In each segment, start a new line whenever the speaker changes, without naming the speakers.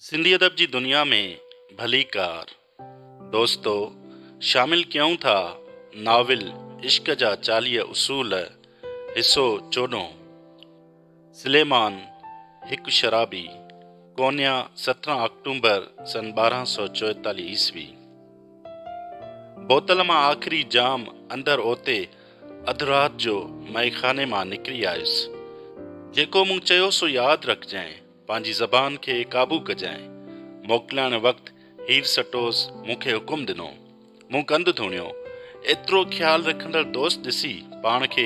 سنڌي ادب جي دنيا ۾ ڀليڪار دوستو شامل ڪيون ٿا ناول عشق جا 40 اصول حصو چوڏهون سليمان هڪ شرابي ڪونيا 17 آڪٽومبر سن 1244 عيسوي بوتل مان آخري جام اندر اوتي اڌ رات جو مئي خاني مان نڪري آيس جيڪو مون چيو سو ياد رکجانء پنهنجي زبان کي قابو ڪجانء. موڪلائڻ وقت هير سٽوز مون کي حڪم ڏنو. مون ڪنڌ ڌوڻيو. ايترو خيال رکندڙ دوست ڏسي پاڻ کي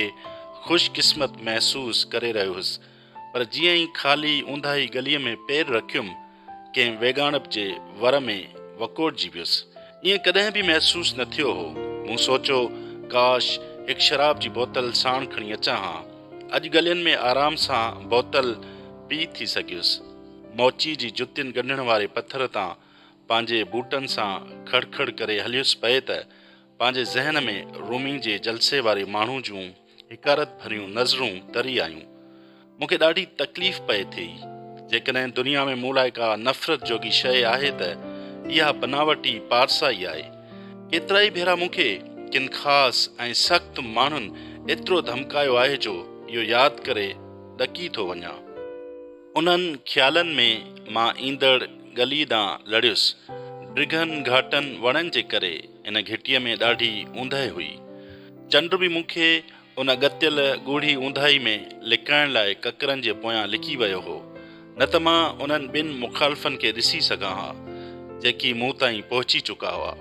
خوش قسمت محسوس ڪري رهيو هيس، پر جيئن ئي خالي اونداهي ڳليء ۾ پير رکيم، ڪنهن ويڳاڻپ جي ور ۾ وڪوڙجي ويس. ائين ڪڏهن به محسوس نه ٿيو هو. مون سوچيو، ڪاش هڪ شراب جي بوتل ساڻ کڻي اچان ها. اڄ ڳلين ۾ آرام سان بوتل پي ٿي سگهيس. موچي جي جتين ڳنڍڻ واري پٿر تان پنهنجي بوٽن سان کڙ کڙ ڪري هليس پئي ته پنهنجي ذهن ۾ رومي جي جلسي واري ماڻهو جون حقارت ڀريون نظرون تري آيون. مون کي ڏاڍي تڪليف پئي ٿئي. جيڪڏهن دنيا ۾ مون لاء ڪا نفرت جوڳي شيء آهي ته اها بناوٽي پارسائي آهي. ڪيترائي ڀيرا مون کي ڪن خاص ۽ سخت ماڻهن ايترو ڌمڪايو آهي جو اهو ياد ڪري ڏڪي ٿو وڃان. انهن خيالن ۾ مان ايندڙ ڳلي ڏانهن لڙيس. ڊگهن گهاٽن وڻن جي ڪري ان گهٽيء ۾ ڏاڍي اوندهه هئي. چنڊ به مون کي ان ڳتيل ڳوڙهي اونداهي ۾ لڪائڻ لاء ڪڪرن جي پويان لڪي ويو هو، نه ته مان انهن ٻن مخالفن کي ڏسي سگهان ها، جيڪي مون تائين پهچي چڪا هئا.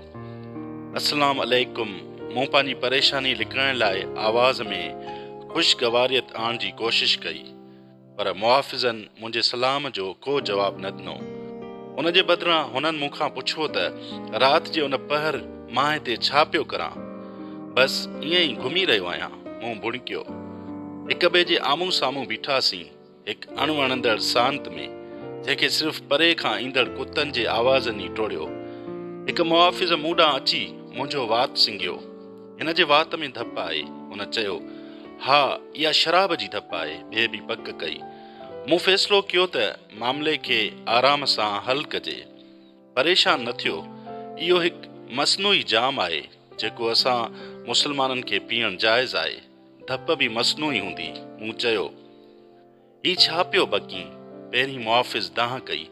السلام عليڪم مون پنهنجي پريشاني لڪائڻ لاء آواز ۾ خوشگواريت آڻڻ جي ڪوشش ڪئي. پر محافظن منهنجي سلام جو ڪو جواب نه ڏنو. ان جي بدران هنن مون کان پڇيو ته رات جي ان پهر مان هتي ڇا پيو ڪران؟ بس ائين ئي گهمي رهيو آهيان. مون ڀڻڪيو. هڪ ٻئي جي آمهون سامهون بيٺاسين، هڪ اڻوڻندڙ سانت ۾، جنهن کي صرف پري کان ايندڙ ڪتن جي آوازن ئي ٽوڙيو. هڪ محافظ مون ڏانهن اچي منهنجو وات سنگهيو. هن جي وات ۾ ڌپ آهي. هن چيو. ها، اها شراب جي ڌپ آهي. ٻئي به پڪ ڪئي. مون فيصلو ڪيو ته معاملي کي آرام سان حل ڪجي. پريشان نه ٿيو. اهو هڪ مصنوعي جام آهي، جيڪو اسان مسلمانن کي پيئڻ جائز آهي. ڌپ به مصنوعي هوندي. مون چيو. هي ڇا پيو بڪين؟ پهرين محافظ دانهن ڪئي.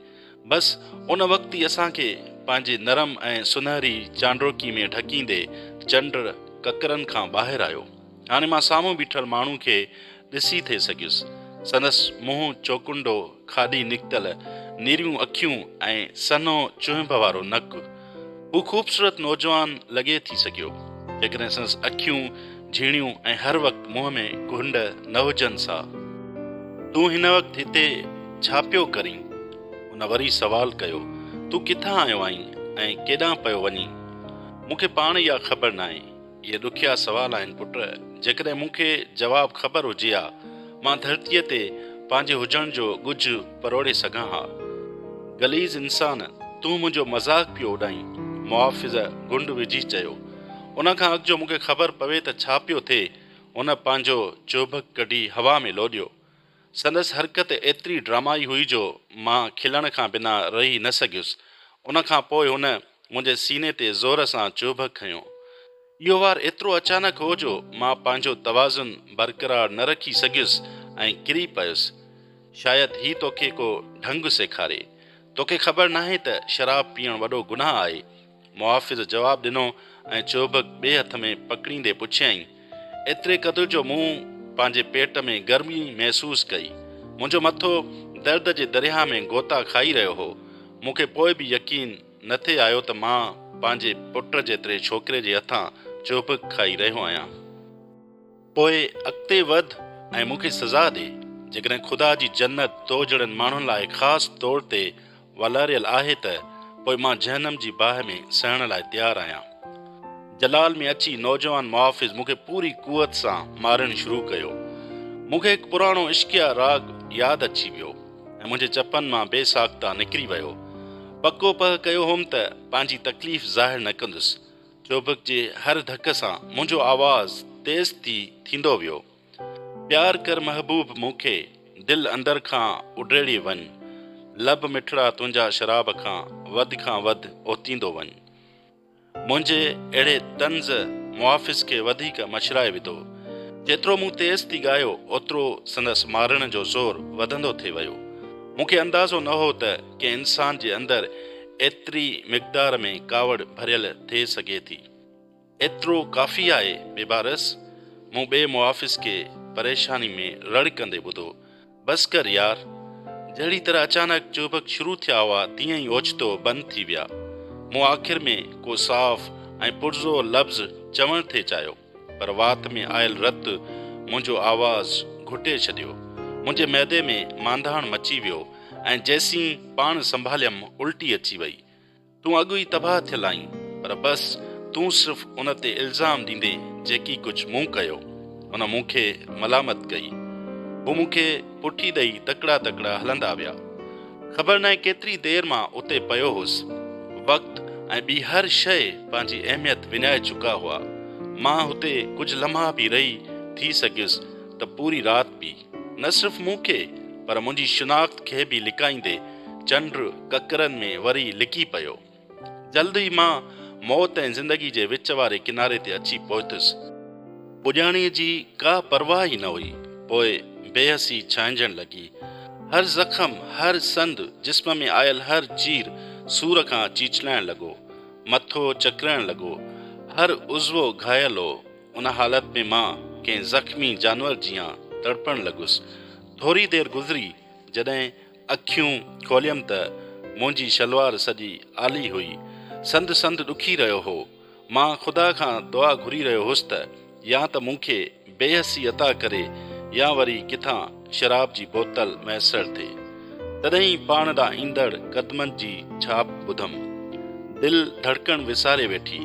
بس ان وقت ئي اسان کي پنهنجي نرم ۽ سنهري چانڊوڪي ۾ ڍڪيندي چنڊ ڪڪرن کان ٻاهر آيو. هاڻي مان سامهون بيٺل ماڻهو کي ڏسي ٿي سگهيس. سندس منهن چوڪنڊو، کاڏي نڪتل، نيريون اکيون ۽ سنهو چهنب وارو نڪ. هو خوبصورت نوجوان لڳي ٿي سگهيو، جيڪڏهن سندس اکيون جهيڻيون ۽ هر وقت منهن ۾ گهنڊ نه هجنس ها. تون هن وقت هتي ڇا پيو ڪرين؟ هن وري سوال ڪيو. تون ڪٿان آيو آهين ۽ ڪيڏانهن پيو وڃين؟ مون کي پاڻ اها خبر ناهي. اهي ڏکيا سوال آهن پٽ، جيڪڏهن مون کي جواب خبر هجي ها، مان ڌرتيء تي پنهنجي هجڻ جو ڳجهه پروڙي سگهان ها. غليظ انسان، تون منهنجو مذاق پيو اڏائين. محافظ گهنڊ وجهي چيو. ان کان اڳ جو مون کي خبر پوي ته ڇا پيو ٿئي، هن پنهنجو چهبڪ ڪڍي هوا ۾ لوڏيو. سندس حرڪت ايتري ڊرامائي هئي جو مان کلڻ کان بنا رهي نه سگهيس. ان کان پوء هن منهنجي سيني تي زور سان چهبڪ کنيو. اهو وار ايترو اچانڪ هو جو مان پنهنجو توازن برقرار نه رکي سگهيس ۽ ڪري پيس. شايد هي توکي ڪو ڍنگ سيکاري. توکي خبر ناهي ته شراب پيئڻ وڏو گناهه آهي. محافظ جواب ڏنو ۽ چهبڪ ٻئي هٿ ۾ پڪڙيندي پڇيائين، ايتري قدر جو مون پنهنجي پيٽ ۾ گرمي محسوس ڪئي. منهنجو مٿو درد جي درياهه ۾ غوطا کائي رهيو هو. مون کي پوء به يقين نه ٿي آيو ته مان پنهنجي پٽ جيتري ڇوڪري جي هٿان چهبڪ کائي رهيو آهيان. پوء اڳتي وڌ ۽ مون کي سزا ڏي، جيڪڏهن خدا جي جنت تو جهڙن ماڻهن لاء خاص طور تي والاريل آهي ته پوء مان جهنم جي باهه ۾ سهڻ لاء تيار آهيان. جلال ۾ اچي نوجوان محافظ مون کي پوري قوت سان مارڻ شروع ڪيو. مون کي هڪ پراڻو عشقيه راڳ ياد اچي ويو ۽ منهنجي چپن مان بي ساخته نڪري ويو. پڪو پهه ڪيو هوم ته پنهنجي تڪليف ظاهر نه ڪندس. چوبڪ جي هر ڌڪ سان منهنجو آواز تيز ٿي ٿيندو ويو. پيار ڪر محبوب مون کي، دل اندر کان اڊيڙي وڃ. لب مٺڙا تنهنجا شراب کان وڌ کان وڌ اوتيندو وڃ. منهنجي اهڙي طنز محافظ کي وڌيڪ مڇرائي وڌو. جيترو مون تيز ٿي ڳايو، اوترو سندس مارڻ جو زور وڌندو ٿي ويو. مون کي اندازو نه هو ته ڪنهن انسان جي اندر ايتري مقدار ۾ ڪاوڙ ڀريل ٿي سگهي ٿي. ايترو ڪافي آهي بيبارس! مون ٻئي محافظ کي پريشاني ۾ رڙ ڪندي ٻڌو. بس ڪر يار! جهڙي طرح اچانڪ چهبڪ شروع ٿيا هئا تيئن ئي اوچتو بند ٿي ويا. مون آخر ۾ ڪو صاف ۽ پرزور لفظ چوڻ ٿي چاهيو، پر وات ۾ آيل رت منهنجو آواز گهٽي ڇڏيو. منهنجي معدي ۾ مانڌاڻ مچي ويو ۽ جيسين پاڻ سنڀاليم الٽي اچي وئي. تون اڳ ئي تباهه ٿيل آهين، پر بس تون صرف ان تي الزام ڏيندي جيڪي ڪجهه مون ڪيو. هن مون کي ملامت ڪئي. هو مون کي پٺي ڏئي تڪڙا تڪڙا هلندا ويا. خبر ناهي ڪيتري دير مان اتي پيو هوس. وقت ۽ ٻي هر شيء پنهنجي اهميت وڃائي چڪا هئا. مان هتي ڪجهه لمحا به رهي ٿي سگهيس ته پوري رات به. نه صرف مون کي پر منهنجي شناخت کي به لڪائيندي چنڊ ڪڪرن ۾ وري لڪي پيو. جلد ئي مان موت ۽ زندگي جي وچ واري ڪناري تي اچي پهتس. پڄاڻيء جي ڪا پرواهه ئي نه هئي. پوء بيحسي ڇانئجڻ لڳي. هر زخم، هر سنڌ، جسم ۾ آيل هر چير سور کان چيچلائڻ لڳو. مٿو چڪرائڻ لڳو. هر عضوو گهايل هو. ان حالت ۾ مان ڪنهن زخمي جانور جيان تڙپڻ لڳس. ٿوري دير گذري، جڏهن اکيون کوليم ته منهنجي شلوار سڄي آلي هئي. سنڌ سنڌ ڏکي رهيو هو. مان خدا کان دعا گهري رهيو هوس ته يا ته مون کي بيحسي عطا ڪري يا وري ڪٿان شراب جي بوتل ميسر ٿئي. تڏهن ئي پاڻ ڏانهن ايندڙ قدمن جي ڇاپ ٻڌم. دل ڌڙڪڻ وساري ويٺي.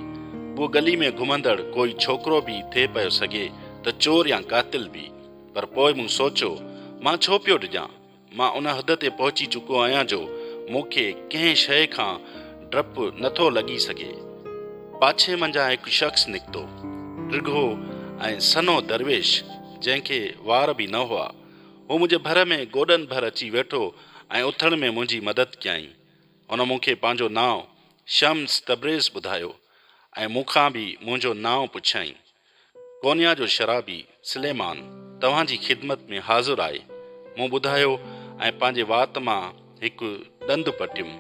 اهو ڳلي ۾ گهمندڙ ڪوئي ڇوڪرو به ٿي پيو سگهي ته چور يا قاتل به. پر پوء مون سوچيو، مان ڇو پيو ڊڄان؟ مان ان حد تي پهچي چڪو آهيان جو مون کي ڪنهن شيء کان ڊپ نه ٿو لڳي سگهي. پاڇي منجهان هڪ شخص نڪتو. ڊگهو ۽ سنهو درويش، جنهن کي وار به نه هئا. هو منهنجي ڀر ۾ گوڏن ڀر اچي ويٺو ۽ اٿڻ ۾ منهنجي مدد ڪيائين. هن مون کي پنهنجو نانء شمس تبريز ٻڌايو ۽ مون کان به منهنجو نانء پڇيائين. ڪونيا جو شرابي سليمان توهان جي خدمت ۾ حاضر آهي. مون ٻڌايو ۽ پنهنجي وات مان هڪ ڏند پٽيم.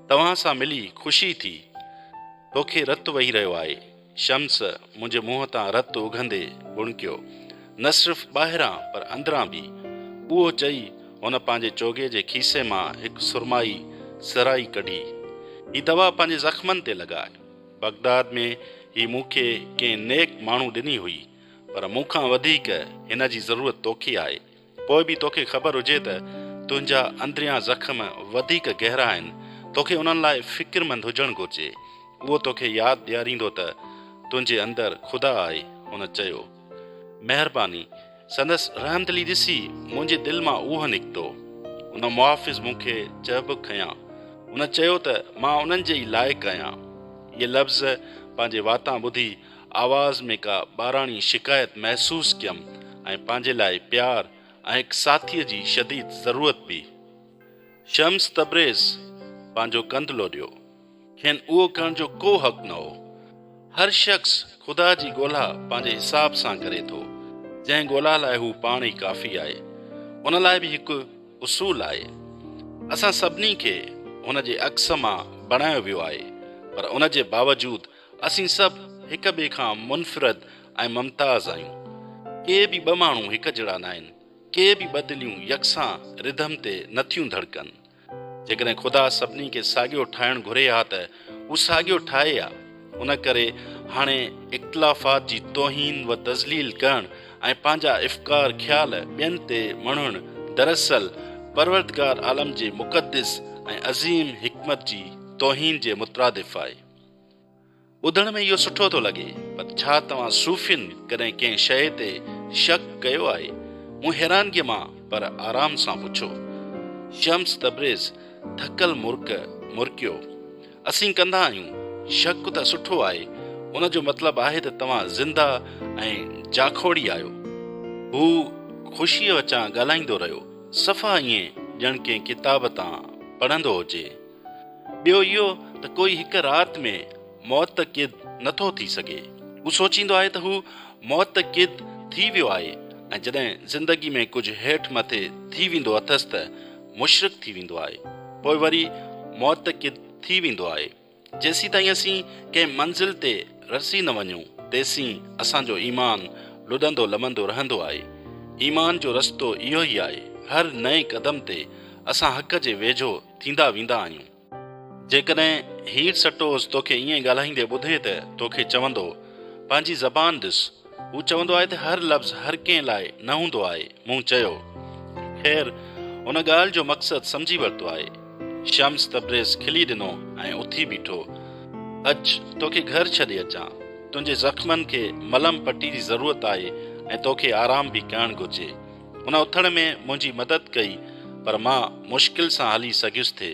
توهان سان ملي خوشي ٿي. توکي رت وهي رهيو آهي. شمس منهنجي منهن تان رت اگهندي ڀڻڪيو. نه صرف ٻاهران پر اندران به. اهو چئي هن پنهنجي چوغي جي کيسي مان هڪ سرمائي سرائي ڪڍي. هي دوا پنهنجي زخمن تي لڳاء. بغداد ۾ هي مون کي ڪنهن نيڪ ماڻهو ڏني هئي، پر مون کان وڌيڪ هن جي ضرورت توکي آهي. پوء به توکي خبر هجي ته تنهنجا اندريان زخم وڌيڪ گهرا آهن، توکي انهن لاء فڪرمند هجڻ گهرجي. اهو توکي ياد ڏياريندو ته تنهنجي اندر خدا آهي، هن چيو. مهرباني. سندس رحمدلي ڏسي منهنجي دل مان اوهه نڪتو. ان محافظ مون کي چهبڪ کنيا. هن چيو ته مان انهن جي ئي لائق آهيان. اهي لفظ پنهنجي واتان ٻڌي آواز ۾ ڪا ٻاراڻي شڪايت محسوس ڪيم ۽ پنهنجي لاء پيار ۽ هڪ ساٿيء جي شديد ضرورت به. شمس تبريز پنهنجو ڪنڌ لوڏيو. کين اهو ڪرڻ جو ڪو حق نه هو. هر شخص خدا جي ڳولا پنهنجي حساب سان ڪري ٿو. جنهن ڳولا لاء هو پاڻ ئي ڪافي آهي. ان لاء به هڪ اصول آهي. اسان سڀني کي هن جي عڪس مان بڻايو ويو آهي، پر ان جي باوجود اسين سڀ هڪ ٻئي کان منفرد ۽ ممتاز آهيون. ڪي به ٻه ماڻهو هڪ جهڙا ناهن. ڪي به ٻه دليون يڪسان رڌم تي نٿيون ڌڙڪن. جيڪڏهن خدا سڀني کي ساڳيو ٺاهڻ گهري ها ته هو ساڳيو ٺاهي ها. ان ڪري هاڻي اختلافات جي توهين و تذليل ڪرڻ ۽ پنهنجا افڪار خيال ٻين تي مڙهڻ دراصل پروردگار عالم جي مقدس ۽ عظيم حڪمت جي توهين جي مترادف آهي. ٻڌڻ ۾ اهو سٺو ٿو لڳي، پر ڇا توهان صوفين ڪڏهن ڪنهن شيء تي شڪ ڪيو آهي؟ مون حيرانگيء مان پر آرام سان پڇيو. شمس تبريز ٿڪل مرڪ مرڪيو. اسين ڪندا آهيون. شڪ ته سٺو آهي. ان جو مطلب آهي ته توهان زنده ۽ جاکوڙي آهيو. هو خوشيء وچان ڳالهائيندو رهيو. صفا ائين ڄڻ ڪنهن ڪتاب تان پڙهندو هجي. ٻيو اهو ته ڪوئي هڪ رات ۾ معتقد نٿو ٿي سگهي. هو سوچيندو آهي ته هو معتقد ٿي ويو آهي ۽ جڏهن زندگي ۾ ڪجهه هيٺ مٿي ٿي ويندو اٿس ته مشرڪ ٿي ويندو آهي. پوء وري معتقد ٿي ويندو آهي. جيسيتائين اسين ڪنهن منزل تي رسي نه وڃون، تيسين اسان جو ايمان لڏندو لمندو رهندو آهي. ايمان جو رستو اهو ئي آهي. هر نئين قدم تي اسان حق جي ويجهو ٿيندا ويندا آهيون. جيڪڏهن هير سٽوز توکي ائين ڳالهائيندي ٻڌي ته توکي چوندو، پنهنجي زبان ڏس. هو چوندو آهي ته هر لفظ هر ڪنهن لاء نه هوندو آهي. مون چيو. خير، هن ڳالهه جو مقصد سمجهي ورتو آهي. شمس تبريز کلي ڏنو ۽ اٿي بيٺو. اچ، توکي گهر ڇڏي اچان. تنهنجي زخمن کي ملم پٽي جي ضرورت آهي ۽ توکي آرام به ڪرڻ گهرجي. هن اٿڻ ۾ منهنجي مدد ڪئي، پر مان مشڪل سان هلي سگهيس ٿي.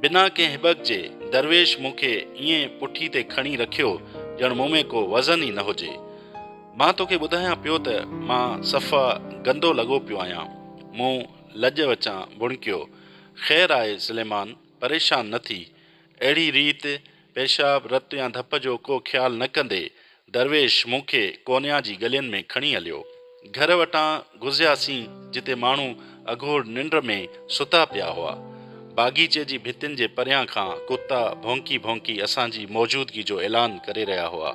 بنا ڪنهن هٻڪ جي درويش مون کي ائين پٺي تي کڻي رکيو ڄڻ مون ۾ ڪو وزن ئي نه هجي. مان توکي ٻڌايان پيو ته مان صفا گندو لڳو پيو آهيان. مون لڄ وچان ڀڻڪيو. خير آهي سليمان، پريشان نه ٿي. اهڙي ريت پيشاب، رت يا ڌپ جو ڪو خيال نه ڪندي درويش مون کي ڪونيا جي ڳلين ۾ کڻي هليو. گهر وٽان گذياسين جتي ماڻهو اگهور ننڊ ۾ ستا پيا هئا. باغيچي جي ڀتين جي پريان کان ڪتا ڀونڪي ڀونڪي اسان جي موجودگي جو اعلان ڪري رهيا هئا.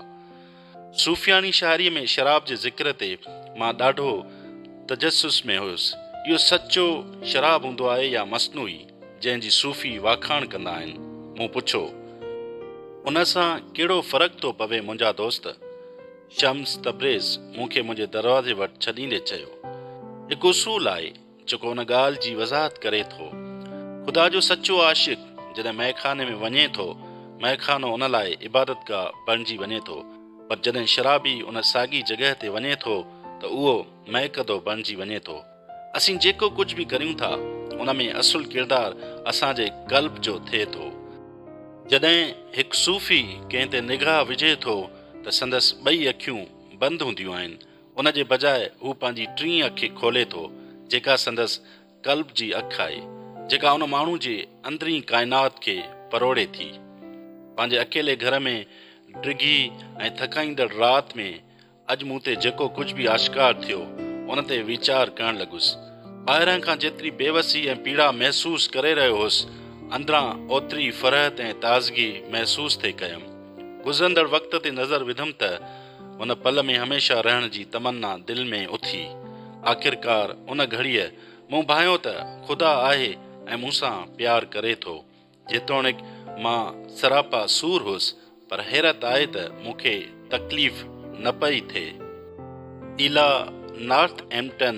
صوفياڻي شاعريء ۾ شراب جي ذڪر تي مان ڏاڍو تجسس ۾ هيس. اهو سچو شراب هوندو آهي يا مصنوعي، جنهن جي صوفي واکاڻ ڪندا آهن؟ مون پڇيو. ان سان ڪهڙو فرق ٿو پوي منهنجا دوست؟ شمس تبريز مون کي منهنجي دروازي وٽ ڇڏيندي چيو. هڪ اصول آهي، جيڪو ان ڳالهه جي وضاحت ڪري ٿو. خدا جو سچو عاشق جڏهن مئخاني ۾ وڃي ٿو، مئخانو ان لاء عبادتگاهه بڻجي وڃي ٿو، پر جڏهن شرابي ان ساڳي جڳهه تي وڃي ٿو ته اهو مئڪدو بڻجي وڃي ٿو. اسين جيڪو ڪجهه به ڪريون ٿا، ان ۾ اصل ڪردار اسان جي قلب جو ٿئي ٿو. جڏهن هڪ صوفي ڪنهن تي نگاهه وجهي ٿو ته سندس ٻئي اکيون بند هونديون آهن، ان جي بجاء هو پنهنجي ٽين اک کي کولي ٿو، جيڪا سندس قلب جي اک آهي، جيڪا ان ماڻهو جي اندرين ڪائنات کي پروڙي ٿي. پنهنجي اڪيلي گهر ۾ ڊگهي ۽ ٿڪائيندڙ رات ۾ اڄ مون تي جيڪو ڪجهه به آشڪار ٿيو، ان تي ويچار ڪرڻ لڳس. ٻاهران کان جيتري بيوسي ۽ پيڙا محسوس ڪري رهيو هوس، اندران اوتري فرحت ۽ تازگي محسوس ٿي ڪيم. گذرندڙ وقت تي نظر وڌم ته ان پل ۾ هميشه رهڻ جي تمنا دل ۾ اٿي. آخرڪار ان گهڙيء مون ڀانيو ته خدا آهي ۽ مون سان پيار ڪري ٿو. جيتوڻيڪ مان سراپا سور هيس، پر حيرت آهي ته مون کي تڪليف نه پئي ٿئي. ايلا نارٿ ايمپٽن،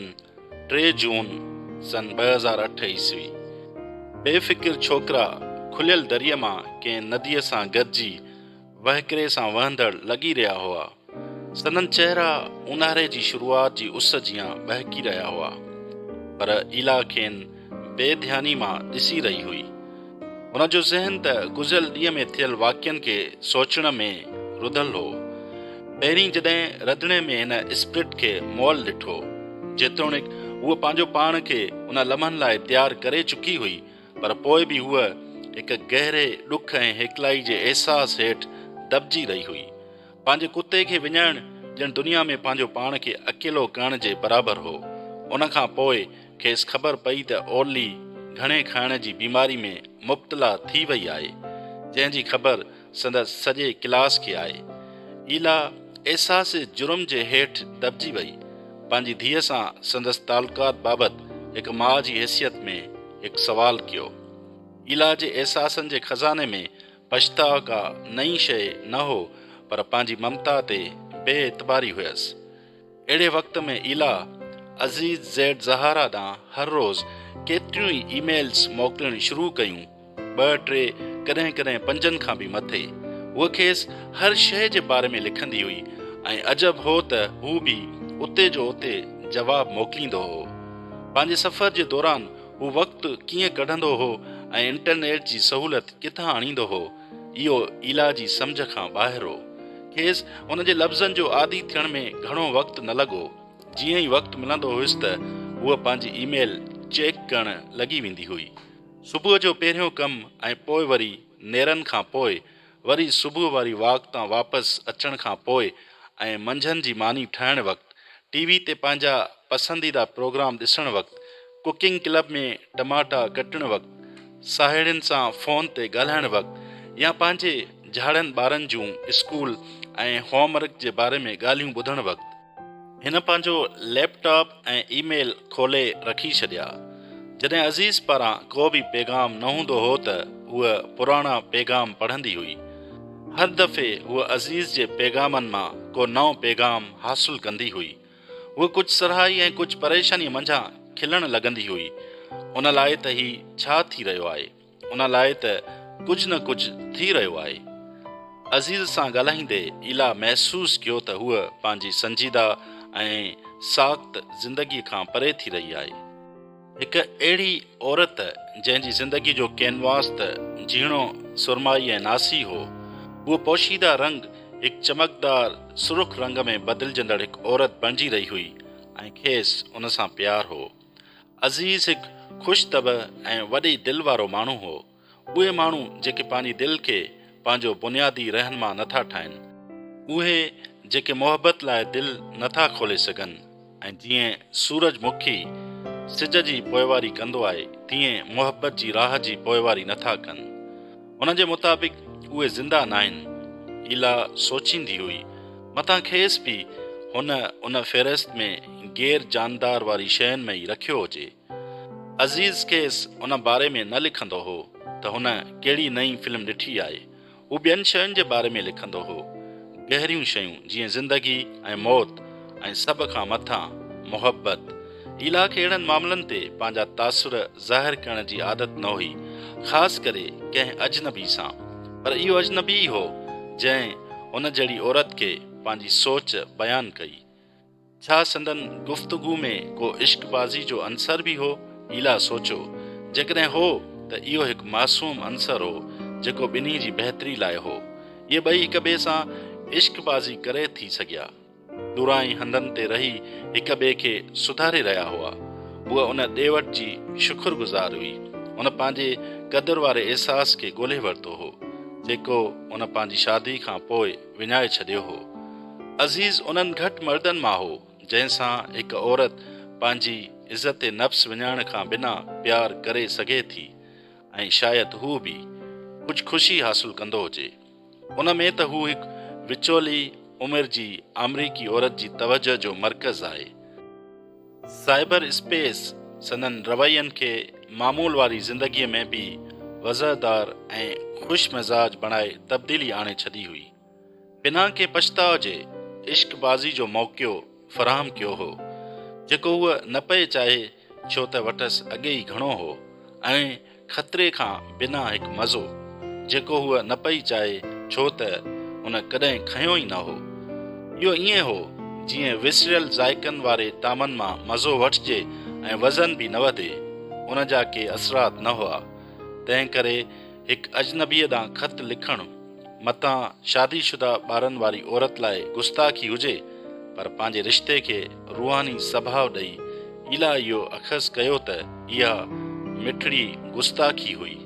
ٽي جون سن 2008 عيسوي. بي فڪر ڇوڪرا کليل دريء مان ڪنهن نديء سان گڏجي وهڪري سان وهندڙ لڳي رهيا هئا. سندن چهرا اونهاري جي شروعات جي اس جيان ٻهڪي رهيا هئا. پر ايلا کين بي ڌياني مان ڏسي رهي هئي. هن جو ذهن ته گذريل ڏينهن ۾ ٿيل واقعن کي سوچڻ ۾ رڌل هو. پهرين جڏهن رڌڻي ۾ هن اسپرٽ کي مئل ڏٺو. جيتوڻيڪ هوء پنهنجو پاڻ کي ان لمحن لاء تيار ڪري چڪي هئي، پر پوء به هوء هڪ گهري ڏک ۽ هيڪلائي جي احساس هيٺ دٻجي رهي هئي. پنهنجي ڪتي کي وڃائڻ ڄڻ دنيا ۾ پنهنجو پاڻ کي اڪيلو ڪرڻ جي برابر هو. ان کان پوء کيس خبر پئي ته اورلي گهڻي کائڻ جي بيماري ۾ مبتلا ٿي وئي آهي، جنهن جي خبر سندس سڄي ڪلاس کي آهي. ايلا احساس جرم جي هيٺ دٻجي وئي. پنهنجي ڌيء سان سندس تعلقات بابت هڪ ماء جي حيثيت ۾ هڪ سوال ڪيو. ايلا جي احساسن جي خزاني ۾ پڇتاء ڪا نئين شيء نه هو پر پنهنجي ممتا تي بي اعتباري هيس. اهڙي وقت ۾ ايلا عزيز زيڊ زهارا ڏانهن هر روز ڪيتريون ئي اي ميلز موڪلڻ شروع ڪيون، ٻه ٽي ڪڏهن ڪڏهن پنجن کان به مٿي. هوء کيس هر شيء جي باري ۾ لکندي هئي ۽ عجب هو ته هو به اتي جو اتي جواب موڪليندو هو. پنهنجي سفر جي دوران هو وقت ڪيئن ڪڍندو هو ۽ انٽرنيٽ جي سهولت ڪٿان آڻيندو هو، اهو ايلا جي سمجهه کان ٻاهر هو. کيس هن جي لفظن جو عادي ٿيڻ ۾ گهڻو وقت نه لڳو. جيئن ئي وقت ملندو هيس ته هوء پنهنجي اي ميل چيڪ ڪرڻ لڳي ويندي هئي. صبح جو پهريون ڪم ۽ پوء وري نيرن کان پوء وري صبح واري واڪ تان واپس اچڻ کان پوء ۽ منجهند جي ماني ٺاهڻ وقت، ٽي وي تي پنهنجا پسنديده پروگرام ڏسڻ وقت، ڪوڪنگ ڪلب ۾ ٽماٽا ڪٽڻ وقت، ساهيڙين سان فون تي ڳالهائڻ وقت يا پنهنجي جهاڙن ٻارن جون اسڪول ۽ هوم ورڪ جي باري ۾ ڳالهيون ٻڌڻ وقت، هن پنهنجو ليپ ٽاپ ۽ اي ميل کولي رکي ڇڏيا. جڏهن عزيز پاران ڪو به پيغام نه هوندو هو ته هوء پراڻا پيغام پڙهندي هئي. هر دفعي هوء عزيز جي پيغامن مان ڪو نئون پيغام حاصل ڪندي هئي. هوء ڪجهه سرهائي ۽ ڪجهه پريشانيء منجهان کلڻ لڳندي هئي. ان لاء ته هي ڇا ٿي رهيو آهي؟ ان لاء ته ڪجهه نه ڪجهه ٿي رهيو آهي. عزيز سان ڳالهائيندي ايلا محسوس ڪيو ته هوء پنهنجي سنجيده ۽ ساخت زندگيء کان پري ٿي رهي آهي. هڪ اهڙي عورت جنهن جي زندگيء جو ڪينواس ته جهيڻو سرمائي ۽ ناسي هو، هوء پوشيده رنگ هڪ چمڪدار سرخ رنگ ۾ بدلجندڙ هڪ عورت بڻجي رهي هئي ۽ کيس ان سان پيار هو. عزيز هڪ خوش طبع ۽ وڏي دل وارو ماڻهو هو. اهي ماڻهو جيڪي پنهنجي دل کي پنهنجو بنيادي رهنما نٿا ٺاهين. اهي جيڪي محبت لاء دل نٿا کولي سگهن ۽ جيئن سورج مکي سج جي پوئواري ڪندو آهي تيئن محبت جي راهه جي پوئواري نٿا ڪن. هن جي مطابق اهي زنده ناهن. ايلا سوچيندي هئي، متان کيس به هن ان فهرست ۾ غير جاندار واري شين ۾ ئي رکيو هجي. عزيز کيس ان باري ۾ نه لکندو هو ته هن ڪهڙي نئين فلم ڏٺي آهي. هو ٻين شين جي باري ۾ لکندو هو. گهريون شيون جيئن زندگي ۽ موت ۽ سڀ کان مٿان محبت. ايلا کي اهڙن معاملن تي پنهنجا تاثر ظاهر ڪرڻ جي عادت نه هئي، خاص ڪري ڪنهن اجنبي سان. پر اهو اجنبي ئي هو جنهن هن جهڙي عورت کي پنهنجي سوچ بيان ڪئي. ڇا سندن گفتگو ۾ ڪو عشق بازي جو عنصر به هو؟ ايلا سوچيو. جيڪڏهن هو ته اهو هڪ معصوم عنصر هو جيڪو ٻنهي جي بهتري لاء هو. اهي ٻئي هڪ ٻئي سان عشق بازي ڪري ٿي سگهيا. ڏورانهين هنڌن تي رهي هڪ ٻئي کي سڌاري رهيا هئا. هوء ان ڏي وٺ جي شڪر گذار هئي. هن پنهنجي قدر واري احساس کي ڳولهي ورتو هو، جيڪو هن پنهنجي شادي کان پوء وڃائي ڇڏيو هو. عزيز انهن گهٽ مردن مان هو، جنهن سان هڪ عورت پنهنجي عزت نفس وڃائڻ کان بنا پيار ڪري سگهي ٿي ۽ شايد هو به ڪجهه خوشي حاصل ڪندو هجي. ان ۾ ته هو هڪ وچولي عمر جي آمريڪي عورت جي توجهه جو مرڪز آهي. سائبر اسپيس سندن روين کي معمول واري زندگيء ۾ به وضعدار ۽ خوش مزاج بڻائي تبديلي آڻي ڇڏي هئي. بنا ڪنهن پڇتاء جي عشق بازي جو موقعو فراهم ڪيو هو، جيڪو هوء نه پئي چاهي ڇو ته وٽس اڳي ئي گهڻو هو ۽ خطري کان بنا هڪ مزو، جيڪو هوء نه پئي چاهي ڇو ته هن ڪڏهن کنيو ئي نه هو. اهو ائين هو جيئن وسريل ذائقن واري طعامن مان مزو وٺجي ۽ وزن به نه وڌي. ان جا ڪي اثرات نه هئا. تنهن ڪري هڪ اجنبيء ڏانهن خط لکڻ متان شادي شده ٻارن واري عورت لاء گستاخي هجي پر پنهنجي رشتي کي روحاني سڀاء ڏئي ايلا اهو اخذ ڪيو ته اها مٺڙي گستاخي هئي.